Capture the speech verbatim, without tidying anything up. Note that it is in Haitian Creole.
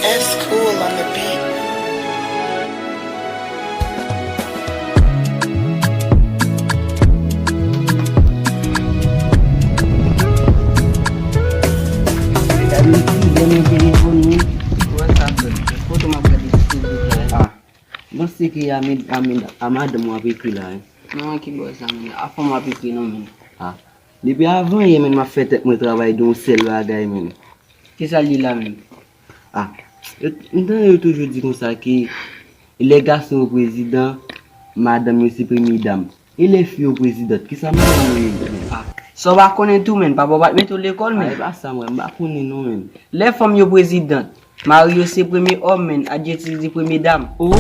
S Cool on the beat. Gade yon ti lè nan telefòn mwen. Wè sa fè. Foto m ap gade sou Facebook la. Ah. M panse ke a, med- a, med- a madanm w ap ekri la, hein. Non, ki bò sa, men? A fanm w ap ekri non, men. Ah. Depi avan yè, men, m ap fè tèt mwen travay de yon sèl bagay, men. Kisa l ye la menm? Ah, yo, m tande yo toujou di konsa ke lè gason yo prezidan, madanm yo se premye dam. E lè fi yo prezidant, kisa madanm yo ye menm? Ah, sa w pa konnen tou, menm? Papa w pa t mete w lekòl, menm? Ah, e pa sa, mwen, m pa konnen non, menm. Lè fanm yo prezidant, mari yo se premye òm, menm. Adjektif di premye dam. Oh!